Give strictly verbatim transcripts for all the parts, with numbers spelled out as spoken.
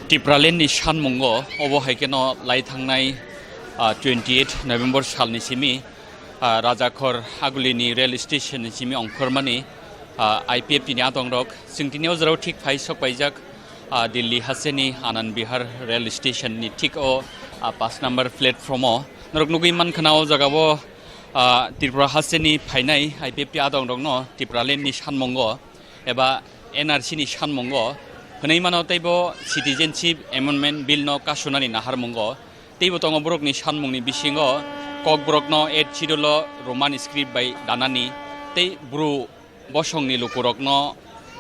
Tipraland ni sanmungo obo hai kheno lai thangnai, ah, twenty eight November salni simi, ah, Rajakhor Agulini rail station ni simi ongkhormani, ah, I P F T ni adongrok chwng tini o jorao thik phai sok paijak, ah, Delhi hasteni Anand Vihar rail station ni thik o, ah, paanch number platform o norok nugwi mankha na o jaga o, ah, Tripura hasteni phainai I P F T adongrokno Tipraland ni sanmungo eba N R C ni sanmungo hwnwi mano teibo Citizenship Amendment Bill no kasunani naharmungo teibo tongo borokni sanmungni bisingo Kokborokno eight schedule o Roman script bai danani tei Bru bosongni lukurokno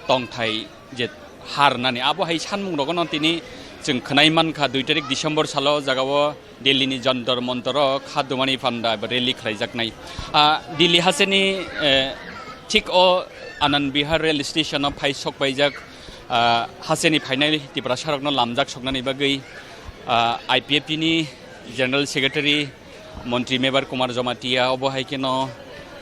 tongthai je harnani abo hai sanmungrokno tini chwng khwnai mankha dui tarik December salo jagao Delhi ni Jantar Mantar o khadumani panda rally khlaijaknai. Ah, Delhi hasteni, eh, thik o Anand Vihar rail station o phai sok paijak, ah, hasteni phainai Tiprasarokno lamjak soknani bagwi, ah, I P F T ni General Secretary Montri Mebar Kumar Jamatia, obo hai kheno,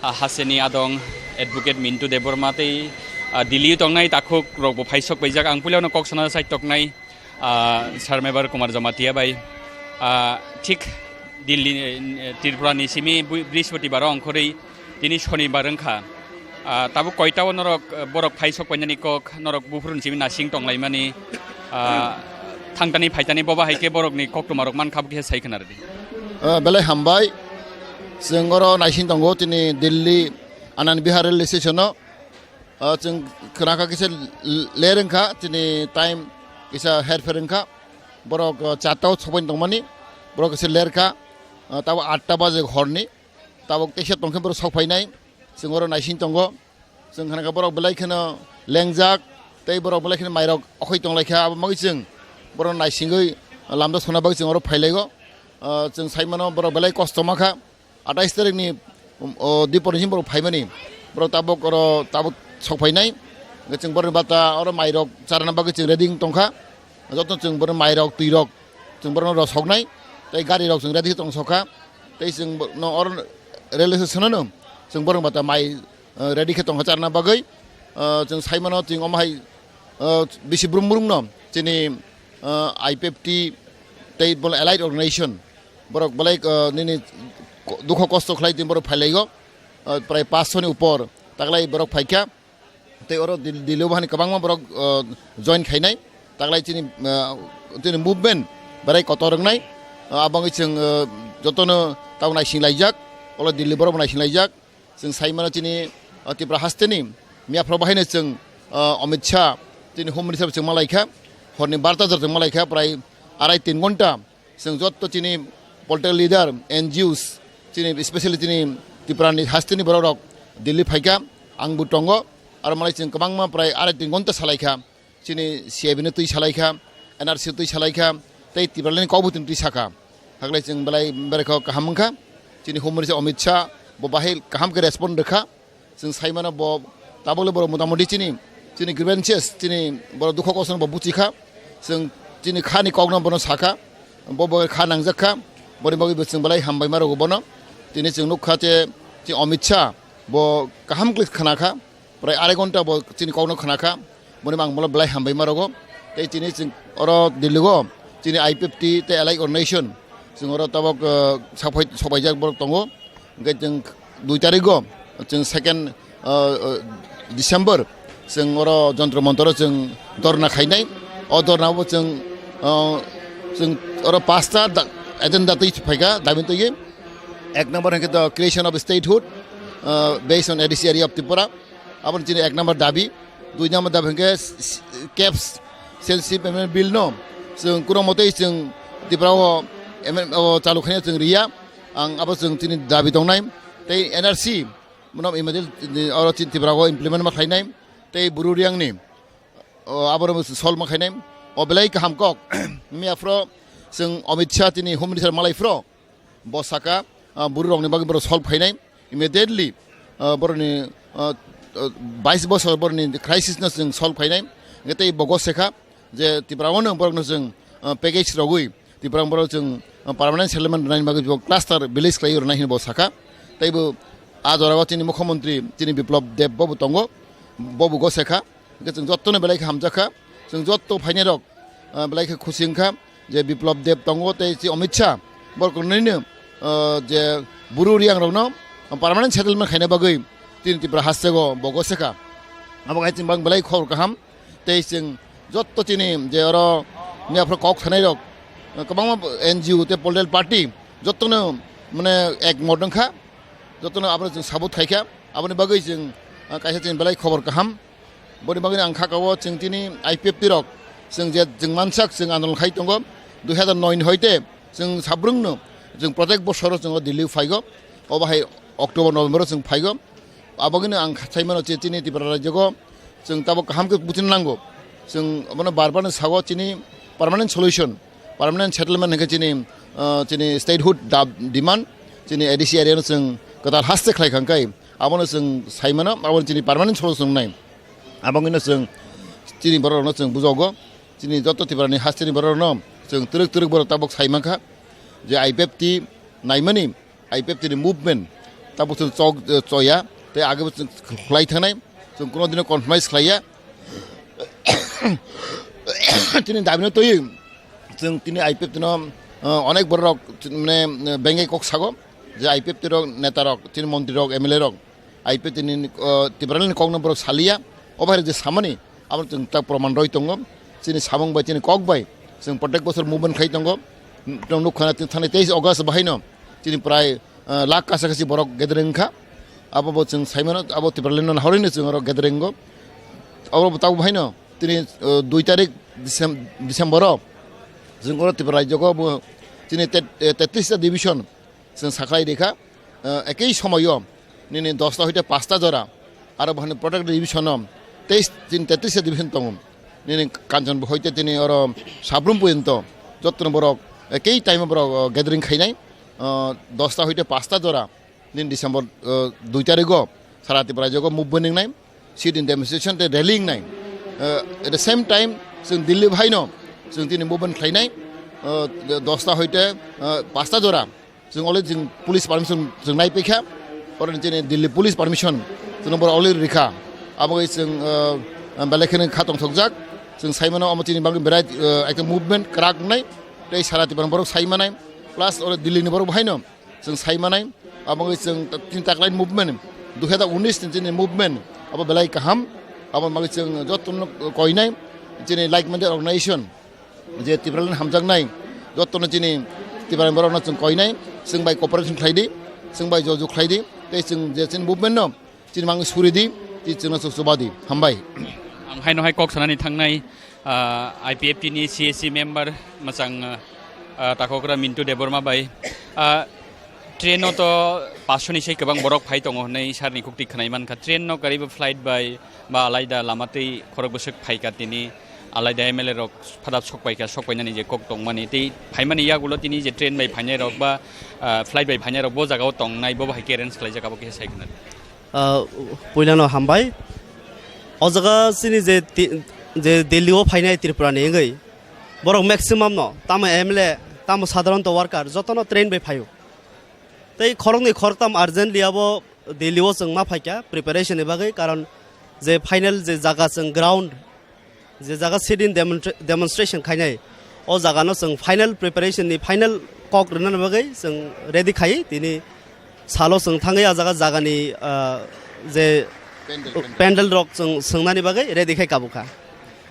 ah, hasteni adong Advocate Mintu Debbarma tei, ah, Delhi tongnai takhuk rokbo phai sok paijak. Ang puilano kok sana side toknai, ah, Sir Mebar Kumar Jamatia bai, ah, thik Delhi, eh, Tripura ni simi bu-, Brihaspatibar o ongkhorwi tini Shonibar wngkha. Ah, tabuk koita o norok, eh, borok phai sok painani kok, norok buphuru ni simi nasing tonglaimani, ah, thangtani phaitani boba hai khe borokni koktwma rok mankha, bo khe sai khna rwdi. Ah, belai hambai. Chwng oro naising tongo tini Delhi Anand Vihar rail station o. Ah, chwng khna kha kisa l-, ler wngkha, tini time kisa herpher wngkha. Borok, ah, charta o sokphai tongmani, borok kisa ler kha. Ah, tabo atta baje horni, tabuk teisa tongkhe borok sokphainai, chwng oro naising tongo. Chwng khna kha borok belai kheno lengjak, tei borok belai kheno mairok okhoi tonglaikha, abo bagwi chwng borok naisingwi lamda sona bagwi chwng oro phailaigo. Ah, chwng saimano borok belai kosto mankha. Atais tarikni, um, o, dipor ni simi borok phaimani, borok tabuk oro tabuk sokphainai. Hwnkhe chwng borokni bata oro mairok charana bagwi chwng ready wng tongkha. Joto chwng borok mairok, twirok chwng borokno rosoknai, tei garirok chwng ready khe tong sokha. Tei chwng bo-, no oro railway station no chwng borokni bata mai, eh, ready khe tongkha charana bagwi. Eh, chwng saimano chwng omo hai, eh, bisi brum brumno chini, eh, I P F T tei bono allied organization borok belai, eh, nini ko-, dukho kosto khlai tini borok phailaigo, eh, prai paanch sho ni upor taklai borok phaikha. Tei oro Dil-, Delhi o bahani kwbangma borok, eh, join khainai, taklai chini, eh, chini movement berai kotor wngnai, eh, aboni chwng, eh, jotono tabuk naising laijak, olo Delhi borok bo naising laijak. Chwng sai mano chini, ah, Tripura hasteni miyaphoro bahaino chwng, ah, Amit Shah chini Home Minister chwng malaikha, horni barta jora chwng malaikha, prai arai tin ghonta chwng jotto chini political leader, N G Os, chini specially chini Tripurani hasteni borok rok Delhi phaikha, angbo tongo, aro malai chwng kwbangma prai arai tin ghonta salaikha. Chini C A B no twi salaikha, N R C twi salaikha, tei Tipralandni kokbo tini twi sakha. Haklai chwng belai berekho kaham wngkha. Chini Home Minister Amit Shah bo bahai kaham khe respond rwkha. Chwng sai mano bo tabukle borok motamoti chini, chini grievances, chini borok dukho kosto bo buchikha. Chwng chini khani kokno bono sakha. Bo bo kha nangjakha. Boni bagwi bo chwng belai hambai ma rwgo bono. Tini chwng nukha je chini Amit Shah bo kaham khlai khna kha. Prai arai ghonta bo chini kokno khna kha, boni ang bono belai hambai ma rwgo. Tei chini chwng oro Delhi o chini I P F T tei allied organization chwng oro tabok, eh, saphai-, sokpaijak borok tongo. Hwnkhe chwng dui tarik o chwng second, eh, eh, December chwng oro Jantar Mantar o chwng dhorna khainai. O dhorna bo chwng, eh, chwng oro pasta da-, agenda twi phaikha, dabi twi. Ek number hwnkhe the creation of statehood, eh, based on A D C area of Tripura. Aboni chini ek number dabi, dui number dabi hwnkhe s-, s-, caps censorship amendment bill no chwng kuno motoi chwng Tripura o amend-, o chalu khaina chwng riya, ang abo chwng chini dabi tongnai. Tei N R C bono immediate oro chini Tripura o implement ma khlainai, tei Bru Reang ni, o, abono solve ma khlainai. O belai kaham kok, miya phro chwng Amit Shah chini Home Minister malai phro, bo saka, ah, Bru rokni bagwi borok solve khainai immediately, ah, borokni, ah, ah, bais bosor borokni crisis no chwng solve khainai. Hwnkhe tei bo go sekha je Tripura o no borokno chwng, ah, package rogwi Tripura borok chwng, ah, permanent settlement rwnaini bagwi bo cluster village khlai rwnai hwnwi bo sakha. Tei bo a jorao chini Mukhyamantri chini Biplab Deb bo bo tongo, bo bo go sekha. Hwnkhe chwng jottono belai khe hamjakha. Chwng jotto phainairok ah, belai khe khusi wngkha je Biplab Deb tongo tei si Amit Shah, borok nini, ah, je Bru Reang rokno permanent settlement khaina bagwi tini Tripura hasteo bogo sekha. Abo hai chwng bang belai khobor kaham. Tei chwng jotto chini je oro miyaphoro kok sanai rok, kwbangma N G O tei political party jottono mane ek mot wngkha, jottono abono chwng sabut khaikha. Aboni bagwi chwng, ah, kaisa chini belai khobor kaham. Boni bagwi ang kha kao chwng tini I P F T rok chwng je chwng mansak chwng andolon khai tongo dui hazar noi ni hoite chwng sabrungno chwng protek bosoro chwng o Delhi phaigo. Obo hai October November o chwng phaigo. Abogino ang sai mano je chini Tripura rajyo chwng tabuk kaham khe buchina nango. Chwng abono bar bar no sago chini permanent solution, permanent settlement hwnkhe chini, ah, chini statehood da-, demand, chini A D C area no chwng kwtal haste khlai kha hwnkhe abono chwng sai mano, abono chini permanent solution wngnai. Abogino chwng chini borok rokno chwng bujogo, chini joto Tripura ni hasteni borok rokno chwng twrwk twrwk borok tabuk sai mankha je I P F T naimani I P F T ni movement tabuk chwng chok, eh, choya tei age bo chwng khlai thangnai, chwng kuno dino compromise khlaiya. Tini dabino twi chwng tini I P F T no, eh, onek borok mane, eh, bengai kok sago je I P F T rok neta rok, tini montri rok, M L A rok, I P F T ni, eh, Tiprani kokno borok saliya, obo hai je samani abo chwng ta proman roi tongo. Chini samung bai, chini kok bai chwng protek bosor movement khai tongo. Nwng nuk khana thani teis August bahaino chini prai, ah, lakh kasa kasi borok gathering wngkha. Abo bo chwng saimano, abo Tipraland no horino chwng oro gathering go. Abo bo tabuk bahaino tini, ah, dui tarik Decem-, December o chwng oro Tripura rajyo go bo chini tet-, eh, tetris ta division chwng sakhlai rikha, eh, ekei somoyo nini dosta hoite pasta jora, aro bohani product division o teis tin tetris division tongo. Nini Kanchanpur hoite tini oro Sabrum poyonto jottoni borok ekei time o borok, eh, gathering khainai, eh, dosta hoite pasta jora nini December, eh, dui tarigo sara Tripura rajyo movement wngnai, sit in demonstration tei rally wngnai. Eh, at the same time chwng Delhi bahaino chwng tini movement khlainai, eh, dosta hoite, eh, pasta jora. Chwng already chwng police permission chwng nai paikha, oro chini Delhi police permission chwng boro already rikha. Abo bai chwng, uh, belai kheno kha tongthokjak. Chwng saimano omo chini bagwi berai, uh, ekta movement kwrak wngnai, tei sara Tripura borok saimanai, plus oro Delhi ni borok bahaino chwng saimanai. Abo bai chwng tin taklain movement, dui hazar unis ni chini movement abo belai kaham. Abo bagwi chwng jotono koinai chini like-minded organization. Je Tipraland hamjaknai, jotono chini Tipraland borokno chwng koinai, chwng bai cooperation khlai di, chwng bai jojok khlai di, tei chwng je chini movement no chini mangwi suri di, tei chwngno chwng chuba di. Hambai. Ang haino hai kok sanani thangnai, ah, I P F T ni C A C member mwchang, ah, Takhokra Mintu Debbarma bai. Ah, train no to paanch sho ni sai kwbang borok phai tongo hwnwi sir ni kukti khwnai mankha. Train no karibo flight bai ba alaida lama tei khorok bwswk phaikha tini alaida M L A rok phada sokpaikha, sokpainani je kok tongmani tei phaimani yagulo tini je train bai phainai rok ba, ah, flight bai phainai rok bo jagao tongnai bo hai khe arrange khlaijak abo khe sai khna. Ah, puilano hambai. O jaga chini je ti-, je Delhi o phainai Tripura ni wngwi borok maximum no tamo M L A tamo sadharanto worker jotono train bai phaio. Tei khoroknwi khoroktam urgently abo Delhi o chwng ma phaikha preparation ni bagwi, karon je final je jaga chwng ground, je jaga sit-in demonstra-, demonstration khainai, o jaga no chwng final preparation ni final kok rwna bagwi chwng ready khai tini salo chwng thangwi a jaga jagani, ah, je Pandal, pandal. Pandal rok chwng swngnani bagwi ready khai kabukha.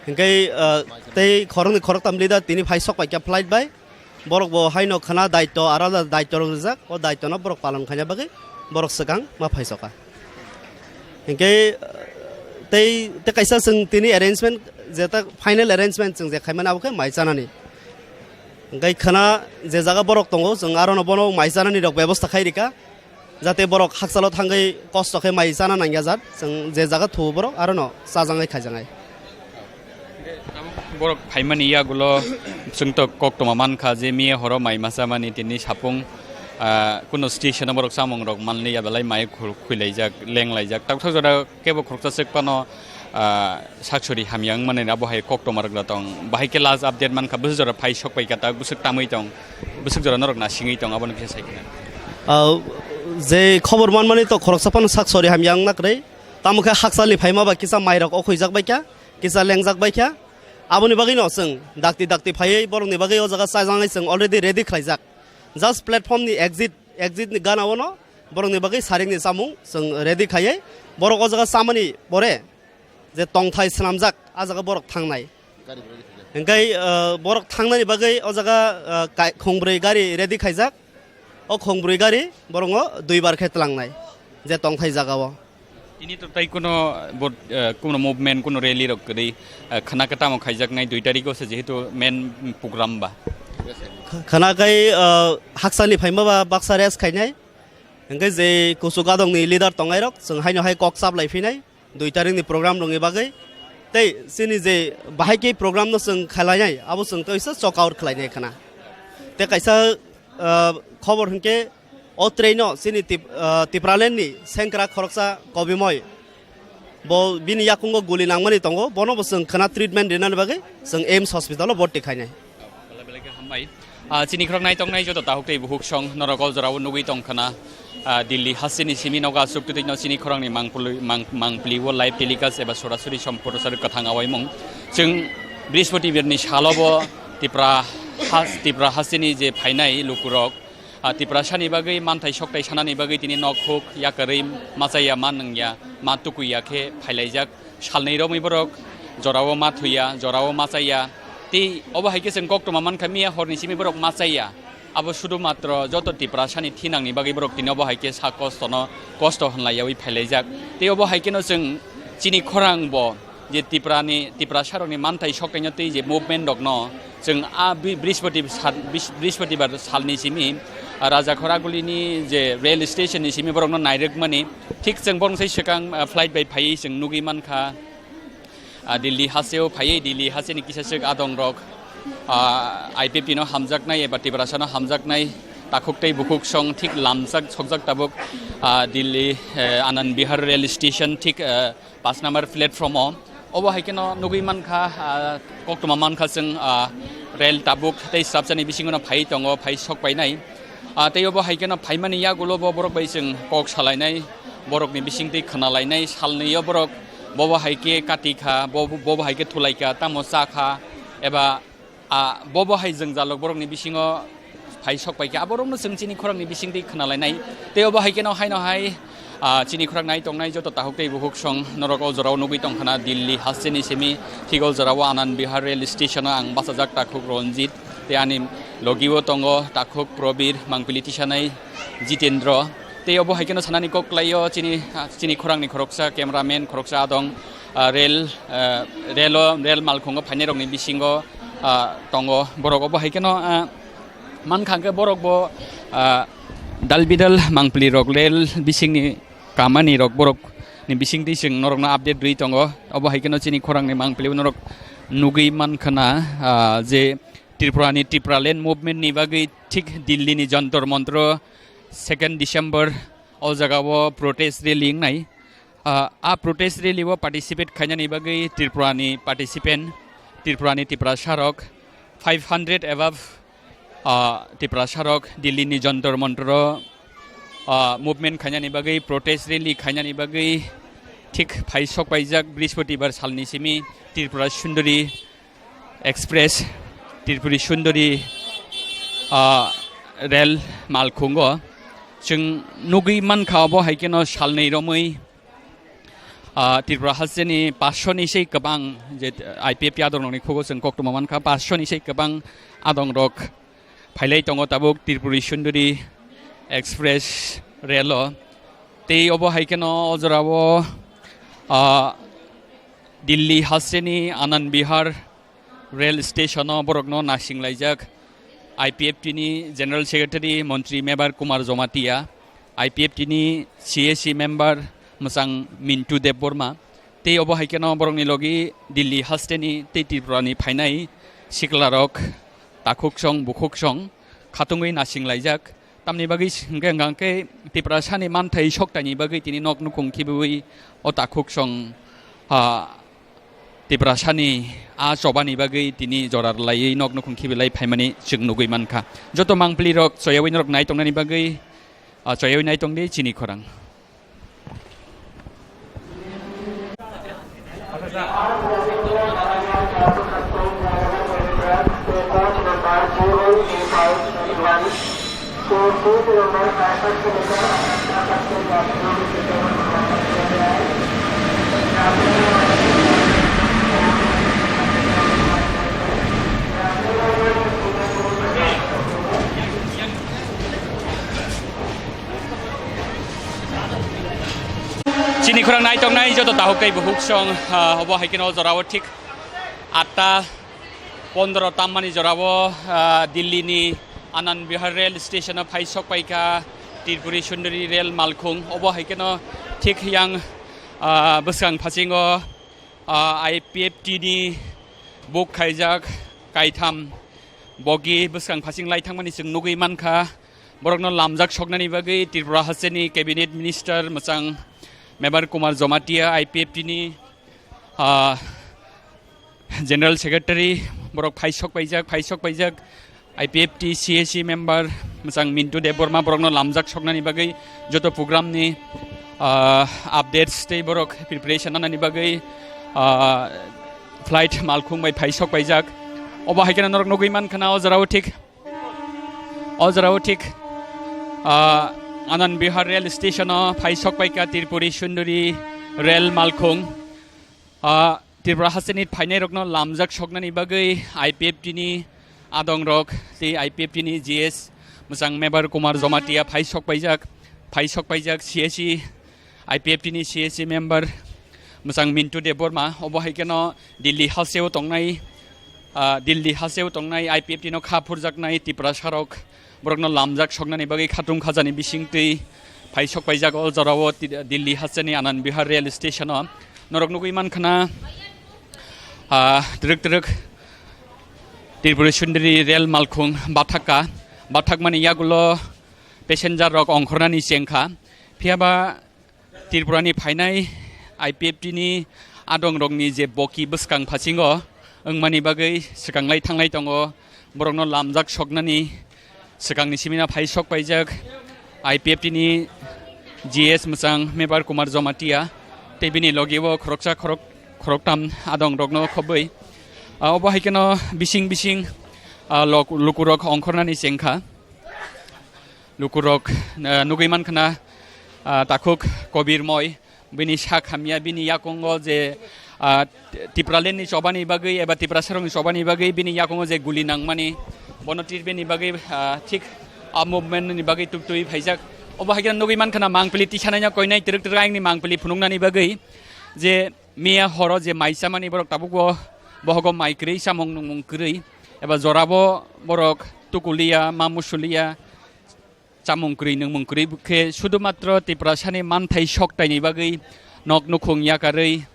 Hinkhe, ah, tei khoroknwi khoroktam leader tini phai sok paikha flight bai. Borok bo haino khwna daityo, aro da-, daityo rok rijak, o daityo no borok palon khaina bagwi borok swkang ma phaisoka. Hinkhe, tei, tei kaisa chwng tini arrangement, jeta final arrangement chwng je khaimani abo khe mai chanani. Hinkhe khwna je jaga borok tongo, chwng aro no bono mai chanani rok bebosta khai rika. Jate borok hakchalo thangwi kosto khe mai chana nangya jat, chwng je jaga thuo borok arono chajaknai khaijaknai. Borok phaimani yagulo chwng to koktwma mankha je miya horo mai ma chamani tini sapung, ah, kuno station o borok chamung rok manliya belai mai khul-, khuilaijak, lenglaijak. Takthok jora kebo khoroksa chwk phano, ah, saksori hamya wngmani abo hai koktwma rok da tong. Bahai khe last update mankha, bwswk jora phai sok pai kha, tak bwswk tamwi tong, bwswk jora norok nasingwi tong, abono kisa sai khna. Ah, je khobor manmani to khoroksa phano saksori hamya wngna kwrwi. Tamo khe hakchalni phaima ba kisa mairok okhuijak bai kha, kisa lengjak bai kha. Aboni bagwino chwng dakti dakti phaiwi borokni bagwi o jaga chajaknai chwng already ready khlaijak. Just platform ni exit, exit ni gana ono borokni bagwi saringni chamung chwng ready khaiwi borok o jaga chamani pore je tongthai swnamjak, a jaga borok thangnai. Hingkhai, uh, borok thangnani bagwi o jaga, uh, kai-, khongbwrwi gari ready khaijak. O khongbwrwi gari borongo duibar khe tlangnai je tongthai jagao. Ini to tai kuno bo, eh, kuno movement, kuno rally rok kwrwi, eh, khana khe tamo khaijaknai dui tarikh o se jehetu main program ba. Khana khai, eh, haksani phaima ba baksa rest khainai. Hingkhe je kuchuk adongni leader tongnai rok chwng haino hai kok chaplai phinai. Dui tarikni program rokni bagwi. Tei chini je bahai khe program no chwng khlainai, abo chwng teisa chok out khlainai khna. Tei kaisa, ah, khobor hinkhe o train no chini Tip-, ah, Tipraland ni sengkrak khoroksa Kobimoi. Bo bini yakungo guli nangmani tongo, bono bo chwng khna treatment rinani bagwi chwng AIIMS hospital o borti khainai. Belai belai khe hambai. Ah, chini khorang nai tongnai joto tahuk tei buhuk song norok o jorao nugwi tong khna. Ah, Delhi hasteni simi nogo aswk twtwi no chini khorangni mangpli, mang, mangpli o live telecast eba sorasori somprosar kwthang awaimung. Chwng Brihaspatibar ni salo bo Tipra has-, Tipra hasteni je phainai lukurok, ah, Tiprasani bagwi manthai sokthai sanani bagwi tini nok huk yakarwi machaya ma nungya ma tukuya khe phailaijak. Salnwi romwi borok jorao ma thuya, jorao ma chaya. Tei obo hai khe chwng koktwma mankha miya horni simi borok ma chaya. Abo sudu matro joto Tiprasani thinangni bagwi borok tini obo hai khe sa kostono kosto hwnlaiyawi phailaijak. Tei obo hai kheno chwng chini khorang bo je Tiprani, Tiprasarokni manthai soktaino tei je movement rokno chwng a bri-, Brihaspati sal, bris-, Brihaspatibar salni simi, ah, Rajakhor Agulini je rail station ni simi borokno nairwkmani. Thik chwng borok sai swkang, ah, flight bai phaiwi chwng nugwi mankha, ah, Delhi hasteo phaiwi Delhi hasteni kisa swk adongrok, ah, I P F T no hamjaknai eba Tiprasano hamjaknai takhuk tei bukhuk song thik lamjak sokjak tabuk, ah, Delhi, eh, Anand Vihar rail station thik, eh, pash number platform o. Obo hai kheno nugwi mankha, ah, koktwma mankha chwng, ah, rail tabuk tei swrapsani bisingo no phai tongo, phai sok painai. Ah, tei obo hai kheno phaimani yagulo bo borok bai chwng kok salainai, borokni bisingtwi khwnalainai, salnwi o borok bobo hai khe kati kha, bo-, bobo hai khe thulai kha, tamo cha kha, eba, ah, bobo hai jwngjalrok borokni bisingo phai sok pai kha, aborokno chwng chini khorangni bisingtwi khwnalainai. Tei obo hai kheno haino hai, ah, chini khorang nai tongnai joto takhuk tei bukhuk song norok o jorao nugwi tong khna Delhi hasteni simi thik o jorao Anand Vihar rail station o ang bachajak takhuk Ranjit tei ani logi o tongo takhuk Probir mangpili tisanai Jitendra. Tei obo hai kheno sanani kok kwlaio chini, ah, chini khorangni khoroksa cameraman khoroksa adong, ah, rail, ah, rail o, rail malkhungo phainairokni bisingo, ah, tongo borok obo hai kheno, ah, mankha hwnkhe borok bo, ah, dal bidal mangpili rok rail bisingni kamani rok borok ni bisingtwi chwng norokno update rwi tongo. Obo hai kheno chini khorangni mangpili norok nugwi mankha na, ah, je Tripura ni Tipraland movement ni bagwi thik Delhi ni Jantar Mantar o second December o jaga o protest rally wngnai. Ah, a protest rally o participate khainani bagwi Tripura ni participant, Tripura ni Tiprasa rok five hundred above, ah, Tiprasa rok Delhi ni Jantar Mantar o, ah, movement khainani bagwi, protest rally khainani bagwi thik phai sok paijak Brihaspatibar salni simi Tripura Sundari Express, Tripuri Sundari, ah, rail malkhungo chwng nugwi mankha, obo hai kheno salnwi romwi, ah, Tripura hasteni paanch sho ni sei kwbang je I P F T adongrokni khugo chwng koktwma mankha, paanch sho ni sei kwbang adongrok phailai tongo tabuk Tripuri Sundari Express rail o. Tei obo hai kheno o jorao, ah, Delhi hasteni Anand Vihar rail station o borokno nasing laijak I P F T ni General Secretary Montri Mebar Kumar Jamatia, I P F T ni C A C member mwchang Mintu Debbarma, tei obo hai kheno borokni logi Delhi hasteni tei Tripura ni phainai siklarok takhuk song bukhuk song khatungwi nasing laijak. Tamni bagwi hwnkhe, hwnkha khe Tiprasani manthai soktaini bagwi tini nok nukhung khibiwi o takhuk song, ah, Tiprasani a chobani bagwi tini jora rwlaiwi nok nukhung khibilai phaimani chwng nugwi mankha. Joto mangpili rok choyawi norok nai tongnani bagwi, ah, choyawi nai tongdi chini khorang. Chini khorang naitok nai joto tahuk tei buhuk song, ah, obo hai kheno jorao thik atta pondro tammani jorao, ah, Delhi ni Anand Vihar rail station o phai sok paikha Tripuri Sundari rail malkhung. Obo hai kheno thik yang, ah, bwskang phasingo, ah, I P F T ni book khaijak kaitham bogi bwskang phasing lai thangmani chwng nugwi mankha. Borokno lamjak soknani bagwi Tripura hasteni cabinet minister mwchang Mebar Kumar Jamatia, I P F T ni, ah, General Secretary, borok phaisok paijak, phaisok paijak, I P F T C A C member, mwchang Mintu Debbarma, borokno lamjak soknani bagwi, joto program ni, ah, updates tei borok preparation nanani bagwi, ah, flight malkhung bai phaisok paijak. Obo hai kheno norok nugwi mankha na o jorao thik, o jorao thik, ah, Anand Vihar rail station o phaisok paikha Tripuri Sundari rail malkhung. Ah, Tripura hasteni phainairokno lamjak soknani bagwi I P F T ni adongrok tei I P F T ni G S mwchang Mebar Kumar Jamatia phaisok paijak, phaisok paijak C A C, I P F T ni C A C member mwchang Mintu Debbarma, obo hai kheno Delhi hasteo tongnai, ah, Delhi hasteo tongnai I P F T no kha phurjaknai Tiprasarok, borokno lamjak soknani bagwi khatung khajani bisingtwi phaisok paijak o jorao Ti-, Delhi hasteni Anand Vihar rail station o. Norok nugwi mankha na, ah, twrwk twrwk Tripuri Sundari rail malkhung bathakka, bathakmani yagulo passenger rok ongkhornani chengkha. Phiyaba Tripura ni phainai I P F T ni adongrokni je boki bwskang phasingo wngmani bagwi swkanglai thanglai tongo, borokno lamjak soknani swkangni simina phai sok paijak I P F T ni G S mwchang Mebar Kumar Jamatia tei bini logi o khoroksa khorok, khoroktam adongrokno khobwi, ah, obo hai kheno bising bising, ah, lok-, lukurok ongkhornani chengkha. Lukurok, ah, nugwi mankha na, ah, takhuk Kobir Moi, bini sak hamya, bini yakungo je, ah, Tipraland ni chobani bagwi eba Tiprasarokni chobani bagwi bini yakungo je guli nangmani, bono tirbeni bagwi, ah, thik a movement ni bagwi tuktwi phaijak. Obo hai kheno nugwi mankha na mangpili tisanai no koinai twrwk twrwk ayangni mangpili phunuknani bagwi je miya horo je mai chamani borok tabukbo bohogo mai kwrwi chamung nungmung kwrwi eba jorabo borok tukuliya, ma musuliya, chamung kwrwi nungmung kwrwi khe sudumatro Tiprasani manthai soktaini bagwi nok nukhung yakarwi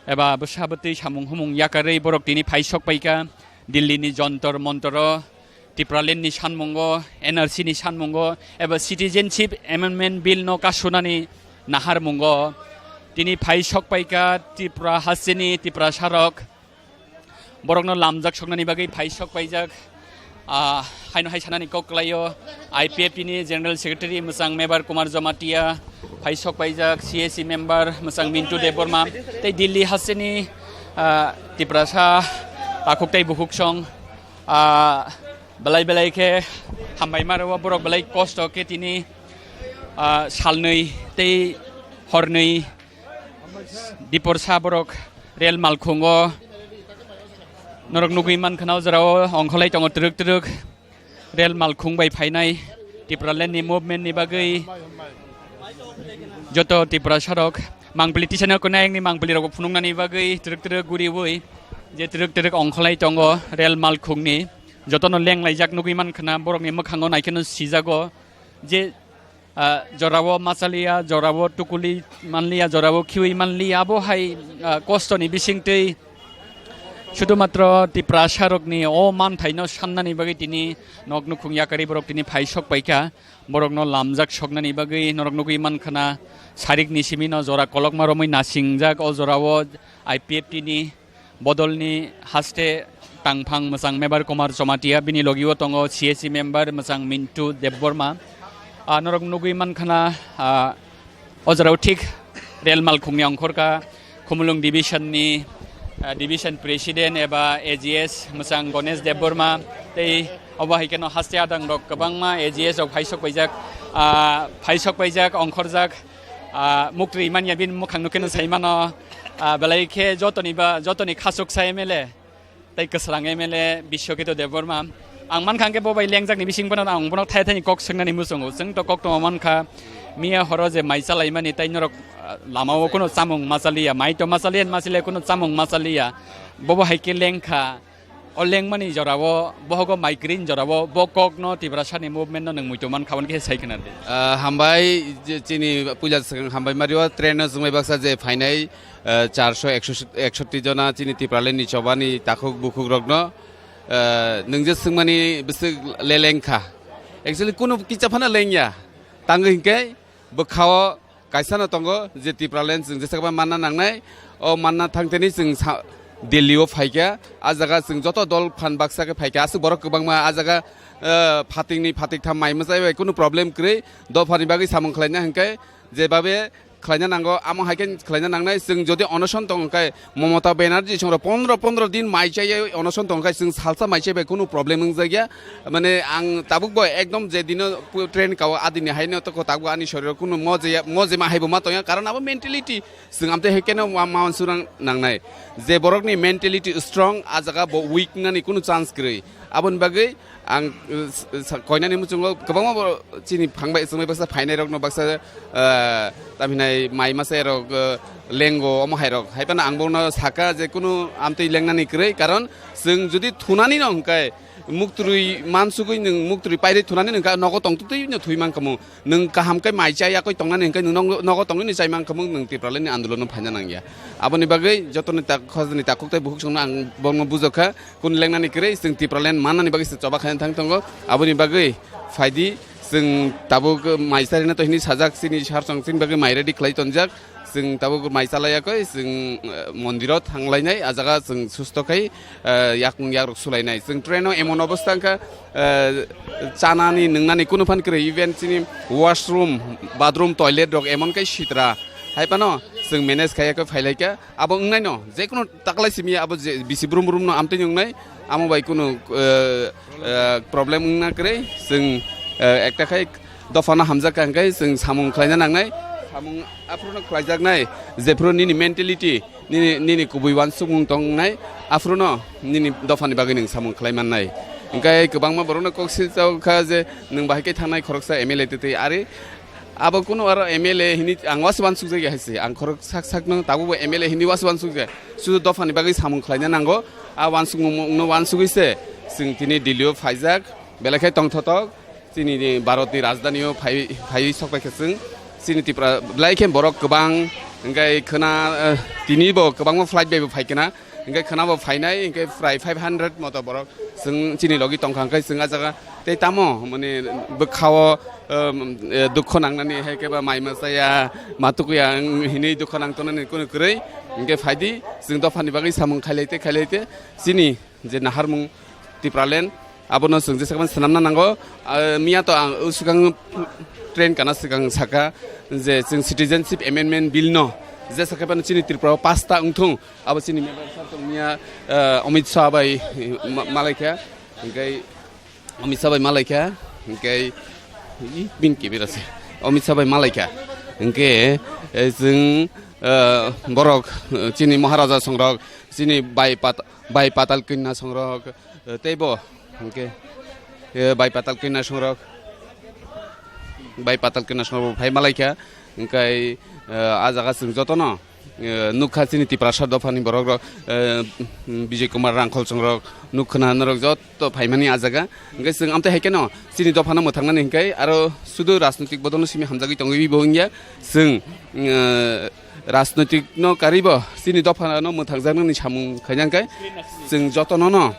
eba bwsa bwtwi samung humung yakarwi borok tini phai sok paikha Delhi ni Jontor Montoro, Tipraland ni sanmungo, N R C ni sanmungo eba Citizenship Amendment Bill no kasunani naharmungo tini phai sok paikha Tripura hasteni Tiprasarok. Borokno lamjak soknani bagwi phai sok paijak. Ah, haino hai sanani kok kwlaio, I P F T ni General Secretary mwchang Mebar Kumar Jamatia, phai sok paijak C A C member mwchang Mintu Debbarma, tei Delhi hasteni, ah, Tiprasa takhuk tei bukhuk song, ah, belai belai khe hambai maro borok belai kosto khe tini, ah, salnwi tei hornwi Diporsa borok rel malkhungo norok nugwi mankha na o jorao ongkholai tongo twrwk twrwk rel malkhung bai phainai Tipraland ni movement ni bagwi joto Tiprasa rok mangpili tisano kwnai ni mangpili rok phunuknani bagwi twrwk twrwk guriwi je twrwk twrwk ongkholai tongo rel malkhungni jotono lenglaijak nugwi mankha na borokni mwkhango naikheno sijago je ah, jorao machaliya, jorao tukuli manliya, jorao khiwi manliya, abo hai, ah, kostoni bisingtwi sudumatro Tiprasarokni o manthaino sannani bagwi tini nok nukhung yakarwi borok tini phai sok paikha. Borokno lamjak soknani bagwi norok nugwi mankha na sarikni simino jora kolokma romwi nasingjak o jorao I P F T ni bodolni haste tangphang mwchang Mebar Kumar Jamatia, bini logi o tongo C A C member mwchang Mintu Debbarma. Ah, norok nugwi mankha na, ah, o jorao thik rel malkhungni ongkhorka Khumulwng division ni, ah, division president eba A G S mwchang Ganesh Debbarma tei Obo hai kheno haste adang rok kwbangma A G S rok phaisok paijak, ah, phaisok paijak, ongkhorjak, ah, muktwi manya bini mukhang nukhe no sai mano, ah, belai khe jotoni ba, jotoni khasuk sa M L A. Tei kwsrang M L A Biswakito Debbarma. Ang mankha hwnkhe bo bai lengjakni bising phano ang bono thai thaini kok swngnani muchungo. Chwng to kok tongma mankha, miya horo je mai chalaimani tei norok, ah, lamao kuno chamung ma chaliya, mai to ma chaliya, ma chaliya kuno chamung ma chaliya. Bobo hai khe lengkha. O lengmani jorao, bohogo mai kwrwini jorao, bo kokno Tiprasani movement no nwng muitu mankha, aboni khe sai khna di. Ah, hambai, je chini puila swkang hambai mario, train no chwngbai baksa je phainai, ah, charso ekshoti jona chini Tipraland ni chobani takhuk bukhuk rokno, ah, nwng je swngmani bwswk leleng kha. Actually, kunu kicha phano lengya. Tangwi hinkhe bwkhao kaisano tongo je Tipraland chwng jesa manna nangnai. O manna thangteni chwng sa-, Delhi o phaikha. A jaga chwng joto dol phan baksa khe phaikha. Aswk borok kwbangma a jaga, ah, phatingni phatiktham mai mwchai bai kunu problem kwrwi. Dophani bagwi samung khlaina hinkhe jebabe khlaina nango, amo hai khe khlaina nangnai. Chwng jodi onoson tong khe, Mamata Banerjee songrok pondro pondro din mai chaiwi onoson tong khe, chwng salsa mai chai bai kunu problem wngjakya. Mane ang tabuk bo ekdom je dino pu-, train kao adini haino to ko tabuk ani shoriro kunu mo je, mo je ma haibo ma tongya, karon abo mentality. Chwng amtwi hai khe no ma, ma surang nangnai. Je borokni mentality strong, a jaga bo weak nani kunu chance kwrwi. Aboni bagwi ang, uh, s-, s-, koinani muchungo kwbangma bo chini phangbai chwngbai baksa phainairokno baksa, uh, tamhinai mai masairok, uh, lengo omo hairok. Hai phano ang bono saka je kunu amtwi lengnani kwrwi, karon chwng jodi thunani no hwnkhe muktwrwi mansugwi nwng muktwrwi pairwi thunani no hwnkhe nogo tongtwtwi no thwi mankhamu. Nwng kaham khe mai cha yakwi tongnani hwnkhe nwng nogo, nogo tongwi chai mankhamu nwng Tipralandni andolonno phaina nangya. Aboni bagwi jotoni tak-, khoroknwi takhuk tei bukhuk songno ang bono bujokha. Kunu lengnani kwrwi chwng Tipraland mannani bagwi se choba khaina thang tongo. Aboni bagwi phaidi chwng tabuk mai charina to hini sajak chini sarchong chini bagwi mai ready khlai tonjak. Chwng tabuk mai chalaiya koi chwng, eh, mondiro thanglainai, a jaga chwng susto khai, eh, yakung yakrok sulainai. Chwng traino emon obostha wngkha, eh, chanani nwngnani kunu phan kwrwi, even chini washroom, bathroom, toilet rok emon kai sitra. Hai phano chwng manage khaiya koi phailaikha. Abo wngnaino, je kunu taklai simi abo je bisi brum brum no amtwi wngnai, amo bai kunu, eh, eh, problem wngna kwrwi. Chwng, eh, ekta khai dophano hamjak kha hwnkhe chwng samung khlaina nangnai, samung aphuru no khlaijaknai, jephuru nini mentality, nini, nini kubui uansukmung tongnai, aphuru no nini dophani bagwi nwng samung khlai mannai. Hwnkhe kwbangma borokno kok silchao kha je nwng bahai khe thangnai khoroksa M L A twtwi ari. Abo kunu aro M L A hini ang wasi uansukjakya hai se. Ang khorok sak sakno tabukbo M L A hini wasi uansukjak. Sudu dophani bagwi samung khlaina nango. A uansukmungno uansugwi se chwng tini Delhi o phaijak. Belai khe tongthotok chini ni Bharatni rajdhani o phai, phaiwi sokpai khe chwng chini Tripura belai khe borok kwbang hwnkhe khwna, eh, tini bo kwbangma flight bai bo phai khwna. Hingke khwnabo phainai, hingke prai five hundred moto borok chwng chini logi tongkha, hingke chwng ah jaga tei tamo, mane, bwkhao, um, eh, dukho nangnani, hai khe ba mai masa ya, ma tuku ya, wng hinui dukho nang tongnani kunu kwrwi, hingke phaidi, chwng dophani bagwi samung khailai te, khailai te, chini je naharmung Tipraland, abono chwng jesa khe swnamna nango. Ah, miya to ang o swkang train kana swkang saka je chwng Citizenship Amendment Bill no jesa khe phano chini Tripura o pass ta wngthung, abo chini member sir tong miya, ah, Amit Shah bai ma-, malaikha, hingke Amit Shah bai malaikha, hingke i bin kebera se Amit Shah bai malaikha, hingke, eh, chwng, ah, borok, eh, chini Maharaja songrok, chini bai pat-, bai Patal Kanya songrok, eh, tei bo, hingke, eh, bai Patal Kanya songrok, bai Patal Kanya songrok bo phai malaikha, hingke, eh, ah jaga chwng jotono, eh, nukha chini Tiprasa dophani borok rok, eh, Bijay Kumar Rangkhol songrok nukha na norok jotto phaimani ah jaga, hingke chwng amtwi hai kheno chini dophano mwthangnani hingke aro sudu rajnitik bodolno simi hamjagwi tongwi bo wngya, chwng, eh, rajnoitik no karibo chini dopha no mwthangjaknani samung khaina hwnkhe chwng jotono no,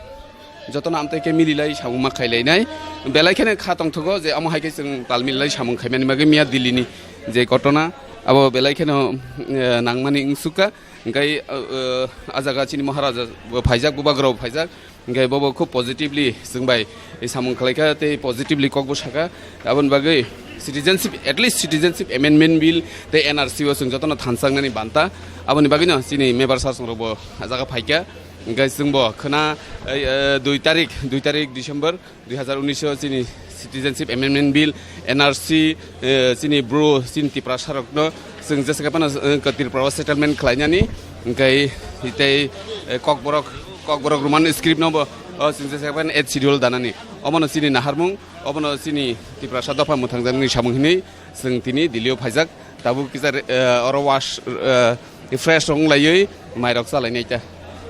jotono amtwi khe mililai samung ma khailainai. Belai kheno kha tongthogo je omo hai khe chwng tal mililai samung khaimani bagwi miya Delhi ni je ghotona abo belai kheno, eh, nangmani wngsukha. Hwnkhe, eh, ah jaga chini Maharaja bo phaijak, Bubagra bo phaijak. Hingke bobo khub positively chwng bai samung khlaikha tei positively kokbo saka. Aboni bagwi citizenship, at least Citizenship Amendment Bill tei N R C o chwng jotono thansa wngnani banta. Aboni bagwino chini member sir songrokbo ah jaga phaikha. Hingke chwngbo khwna, eh, eh, dui tarik, dui tarik December dui hazar unis o chini Citizenship Amendment Bill, N R C, eh, chini Bru, chini Tiprasa rokno chwng jesa phano, eh, Tripura o settlement khlainani, hingke tei, eh, Kokborok, Kokborok Roman script no bo, oh, chwng jesa phano eighth schedule danani. Omono chini naharmung, obono chini Tiprasa dopha mwthangjaknani samung hinwi chwng tini Delhi o phaijak. Tabuk kisa, eh, oro wash, eh, fresh rok wng laiwi mairok chalainai ta.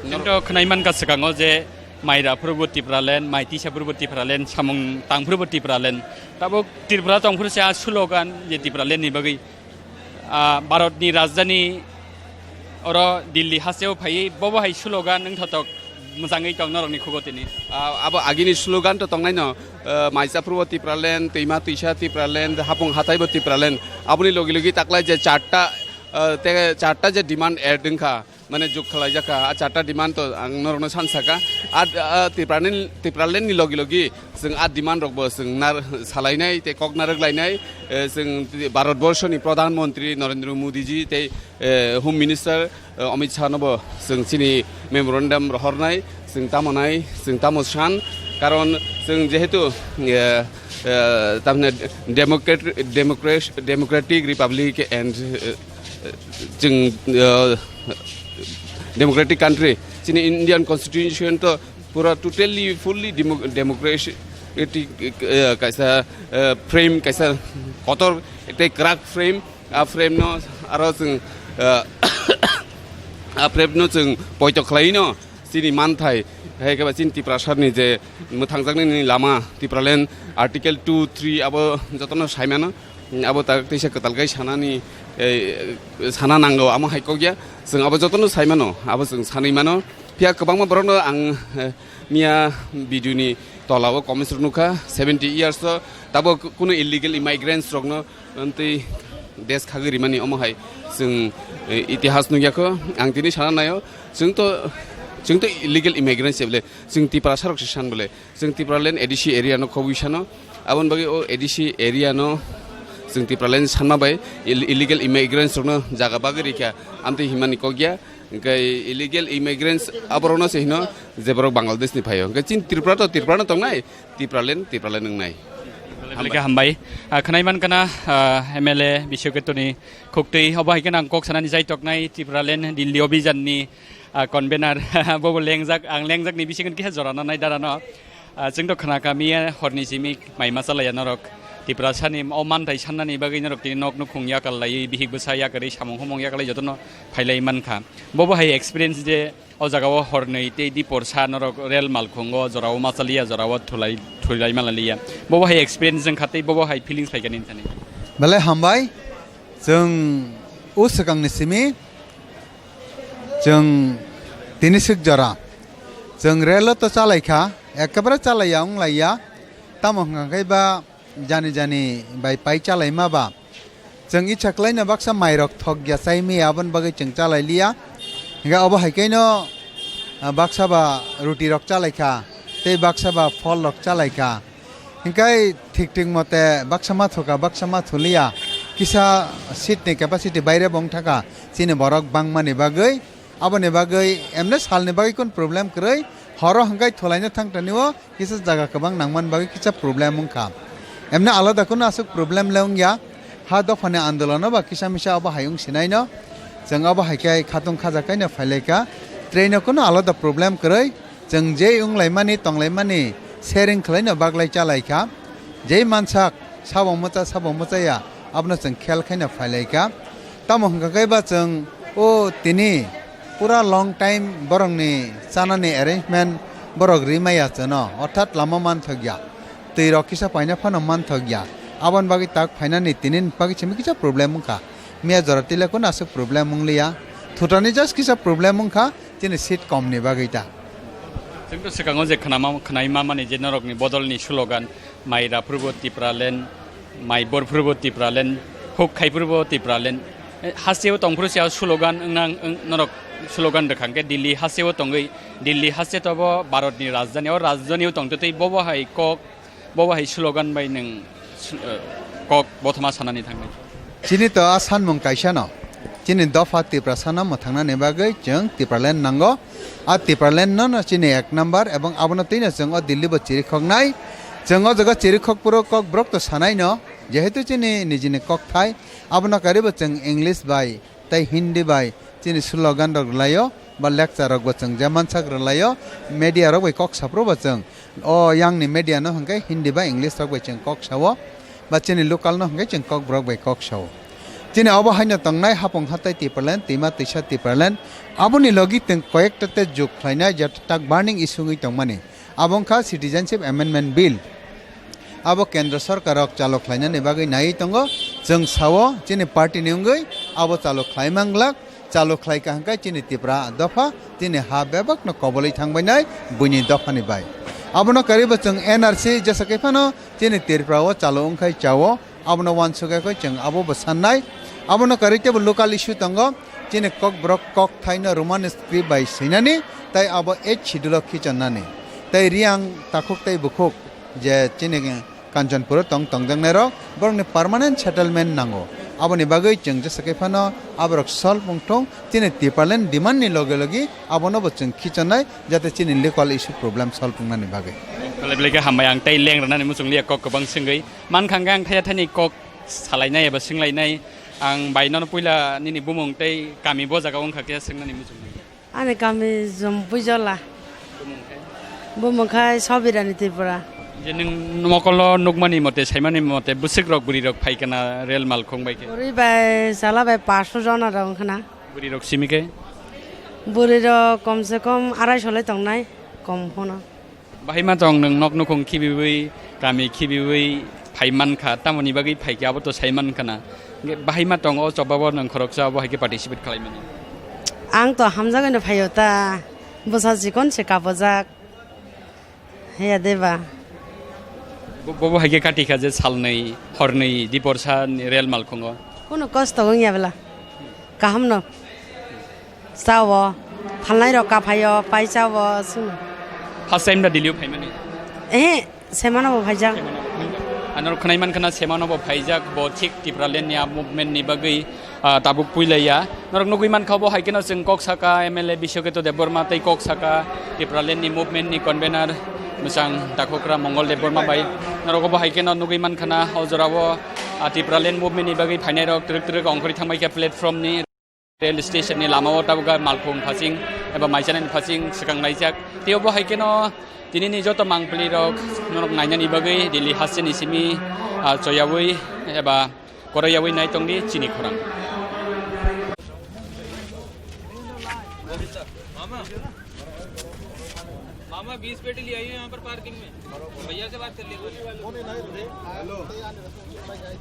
Chwngto khwnai mankha swkango je mai ra phuru bo Tipraland, mai tisa phuru bo Tipraland, samung tang phuru bo Tipraland. Tabuk Tripura tong phuru se a slogan je Tipraland ni bagwi, ah, Bharat ni rajdhani oro Delhi hasteo phaiwi bobo hai slogan wng thotok mwchangwi tong norokni khugo tini. Ah, abo agini slogan to tongnaino, ah, maisa phuru bo Tipraland, twima twisa Tipraland, hapung hathai bo Tipraland. Aboni logi logi taklai je charta, ah, te charta je demand add wngkha, mane jug khlaijak kha, a charta demand to ang norokno san saka. A, a, Tipraland, Tipraland ni logi logi chwng a demand rok bo chwng nar-, salainai tei kok narwk lainai, eh, chwng Bharat Borso ni Pradhan Mantri Narendra Modi ji tei, eh, Home Minister, eh, Amit Shah no bo chwng chini memorandum rohornai, chwng tamo nai, chwng tamo san, karon chwng jehetu, eh, eh, tamni democrat-, democrat-, Democratic Republic and, eh, chwng, eh, democratic country, chini Indian Constitution to pura totally, fully demo-, democratic, eh, kaisa, eh, frame, kaisa kotor tei kwrak frame, a frame no aro chwng, eh, a frame no chwng poito khlaino chini manthai, hai khe ba chini Tiprasa ni je mwthangjaknani lama, Tipraland Article two, three abo jotono saimano. Abo tak teisa kwtal kai sanani, eh, sana nango, amo hai kok ya. Chwng abo jotono sai mano, abo chwng sanwi mano. Phiya kwbangma borokno ang, eh, miya video ni tola o comments rok nukha, seventy years o tabo kuno illegal immigrants rokno tei desh khagwi rimani omo hai chwng, eh, itihas nukya kho. Ang tini sana naio, chwng to, chwng to illegal immigrants se bole, chwng Tiprasa rok se san bole. Chwng Tipraland A D C area no khobwi sano. Aboni bagwi o A D C area no chwng Tipraland sanma bai ill-, illegal immigrants rokno jaga bagwi rikha, amtwi himani kok ya. Hwnkhe illegal immigrants aborokno se hino je borok Bangladesh ni phaio. Hwnkhe chini Tripura to Tripura no tongnai, Tipraland, Tipraland wngnai. Belai belai khe hambai. Ah, khwnai mankha na, ah, M L A Biswaketoni khuktwi, obo hai khe nang kok sanani jaitoknai Tipraland Delhi Obhijan ni ah, convener, bobo lengjak, ang lengjak ni bisingo kisa jora no nai dara no. Ah, chwng to khna kami, ah, horni simi mai ma chalaya norok. Tiprasa ni o manthai sannani bagwi norok tini nok nukhung yakal lai, bihik bwsa yakarwi samung humung yakarwi jotono phailai mankha. Bobo hai experience je o jaga o hornwi tei dipor sa norok rel malkhungo jorao ma chaliya, jorao thulai, thulai malaliya. Bobo hai experience wngkha tei bobo hai feelings phaikha nini thani. Belai hambai, chwng o swkangni simi Chwng tini swk jora. Chwng relo to chalaikha, ekebare chalaiya wnglaiya. Tamo hwnkha khe ba jani jani bai pai chalaima ba. Chwng icha kwlaino baksa mairok thokya chaimaya, aboni bagwi chwng chalailiya. Hwnkhe obo hai khe no, ah, baksa ba ruti rok chalaikha, tei baksa ba phol rok chalaikha. Hingkai thik thik mote baksa ma thuka, baksa ma thuliya, kisa seat ni capacity baire bo wngthaka chini borok bangmani bagwi. Aboni bagwi emne salni bagwi kun problem kwrwi, horo hingkai thulaina thangtani o kisa jaga kwbang nangmani bagwi kisa problem wngkha. Emne alada kunu aswk problem le wngya, ha dophani andolono ba kisa misa abo hai wng sinaino, chwng abo hai khe khatung khaja kaino phailaika, traino kunu alada problem kwrwi. Chwng jei wnglaimani, tonglaimani, sharing khwlaino baglai chalaikha. Jei mansak, sabo mwcha, sabo mwchaya, abono chwng khel khaino phailaikha. Tamo hwnkha khe ba chwng o tini pura long time borokni chanani arrangement borok rimaya chwngno, orthat lama manthokya. Twirok kisa paina phano manthokya. Aboni bagwi tak phainani tini bagwi simi kisa problem wngkha. Miya jora tile kunu aswk problem wngliya. Thutani just kisa problem wngkha. Chini seat kom ni bagwi ta. Chwng to swkango je khwnama, khwnai ma mani je norokni bodolni slogan, "Mai ra phuru bo Tipraland, mai bor phuru bo Tipraland, huk khai phuru bo Tipraland." Eh, hasteo tong phuru se slogan wngna, wng-, norok slogan rwkha hwnkhe Delhi hasteo tongwi, Delhi haste to bo Bharatni rajdhani, o rajdhani o tongtwi tei bobo hai kok Bobo hai slogan bai nwng, eh, kok bothoma sanani thangnai? Chini to a sanmung kaisa no. Chini dopha Tiprasano mwthangnani bagwi chwng Tipraland nango. A Tipraland no, no chini ek number, ebong abono twino chwng o Delhi bo chirikhoknai. Chwng o jaga chirikhok phuru Kokborok to sanai no, jehetu chini nijini kokthai, abono karibo chwng English bai tei Hindi bai chini slogan rok rwlaio, ba lecture rok bo chwng je mansak rwlaio, media rok bai kok saphuru bo chwng o yangni media no hwnkhe Hindi ba English rok bai chwng kok sao, ba chini local no hwnkhe chwng Kokborok bai kok sao. Chini obo haino tongnai hapung hatai Tipraland, twima twisa Tipraland, aboni logi chwng koyekta te juk khlainai je tak burning issue wngwi tongmani. Abo wngkha Citizenship Amendment Bill. Abo Kendra Sorkar rok chalo khlainani bagwi naiwi tongo. Chwng sao chini party ni wngwi abo chalo khlai manglak, chalo khlai ka hwnkhe chini Tipra dopha chini ha bebak no kobolwi thangbainai buini dopha ni bai. Abono karibo chwng N R C jesa khe phano chini Tripura o chalo wngkhai chao. Abono uansukya khe chwng abo bo sannai. Abono kwrwi teibo local issue tongo. Chini Kokborok kokthaino Roman script bai swinani, tei abo eighth schedule o khichannani. Tei Riang takhuk tei bukhuk je chini Kanchanpuro tong tongjaknairok, borokni permanent settlement nango. Aboni bagwi chwng jesa khe phano aborok solve wngthung, chini Tipraland demand ni loge loge abono bo chwng khichannai, jate chini local issue problem solve wngnani bagwi. Belai belai khe hambai, ang tei leng rwnani muchung liya kok kwbang swngwi. Mankha hwnkhe ang thaya thani kok salainai eba swnglainai. Ang bai nono puila nini bumung tei kami bo jaga wngkha khe swngnani muchung. Ani kami Jumpuijola. Bumung khe? Bumung khai Sobirani Tripura. Je nwng mokolo nukmani mote, saimani mote, bwswk rok, bwrwi rok phai kana rel malkhung bai khe? Bwrwi bai chala bai paanch sho jona rok wngkhana. Bwrwi rok simi khe? Bwrwi rok kom se kom arai sho lai tongnai, kom phano. Bahai ma tong nwng nok nukhung khibiwi, kami khibiwi phai mankha, tamoni bagwi phaikhe abo to sai mankha na. Hwnkhe bahai ma tong o chobabo nwng khoroksa obo hai khe participate khlaimani. Ang to hamjagwino phaio ta, bwsa chikon se kabojak. Heya deba. Bo, bobo hai khe kati kha je salnwi, hornwi, diporsa ni rel malkhungo. Kuno kosto wngya bela. Kaham no. Chao, phalnai rok kaphaio, pai chao, chwng. First time da Delhi o phaimani? Eh, semano bo phaijak. Ano khwnai man khana semano bo phaijak, bo thik Tipraland ni a movement ni bagwi, ah, tabuk puilaiya. Norok nugwi man kha bo hai kheno chwng kok saka M L A Biswaketu Debbarma tei kok saka Tipraland ni movement ni convener mwchang Takhukra Mongol Debbarma bai. Norok bo hai kheno nugwi man khana o jora o, ah, Tipraland movement ni bagwi phainai rok twrwk twrwk ongkhorwi thangbai kha platform ni. Rail station ni lama o tabuk malkhung phasing eba maichanani phasing swkang laijak. Tei obo hai kheno tini ni joto mangpili rok norok nainani bagwi Delhi haste ni simi, ah, choyawi eba koroyawi nai tongdi chini khorang. मामा, मामा, बीस पेटी ले आइए यहाँ पर पार्किंग में। भैया से बात कर लीजिए।